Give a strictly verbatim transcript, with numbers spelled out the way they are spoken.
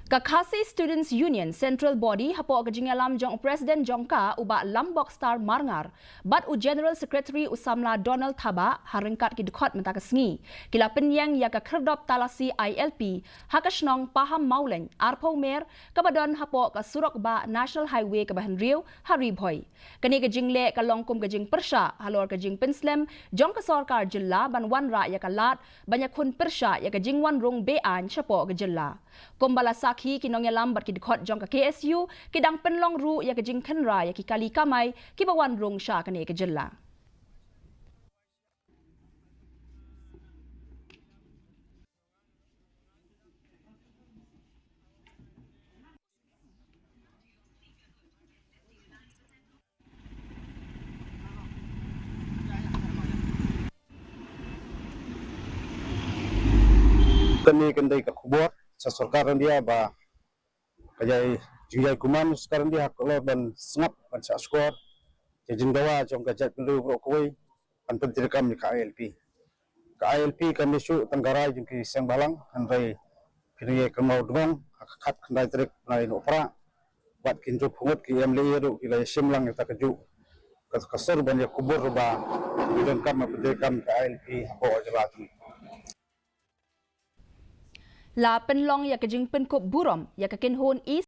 Ka Khasi Students Union Central Body hapoh ka jingïalam jong u President jong ka u Bah Lambok Star Marngar bad u General Secretary u Samla Donald Thabah ha ryngkat ki dkhot mynta ka sngi ki la pynïeng ïa ka khyrdop talasi I L P ha ka shnong Paham Mawleng, arphew mer kaba don hapoh ka surok bah National Highway kaba hynriew ha Ri Bhoi. Kane ka jingleh ka long kum ka jingpyrshah halor ka jingpynslem jong ka sorkar jylla ban wanrah ïa ka lad ban ïakhun pyrshah ïa ka jingwan rung be-aiñ shapoh ka jylla. Kumba la sakhi ki nongïalam bad ki dkhot jong ka K S U, ki dang pynlong ruh ïa ka jingkhynra ïa ki kali kamai kiba wan rung sha kane ka jylla. Kane kan dei ka khubor sha sorkar India ba ka jai, jingïai kumne sorkar India ha ka lor ban sngap ban shah shkor ïa ka jingdawa jong ka jaitbynriew baroh kawei ban pyntreikam ïa ka I L P. Ka I L P kam ïashu tang ka rai jong ki seng bhalang, hynrei phi nang ïai kynmaw dngong ha ka khatkhyndai tarik bnai Nohprah bad ki hynriewphew ngut ki M L A ruh ki la ïashim lang ïa kata kajuh ka, ka sur ban ïakubur ba ki donkam ban pyntreikam ïa ka I L P hapoh ka jylla jong ngi. La pynlong ïa ka jingpynkup burom ïa ka kynhun E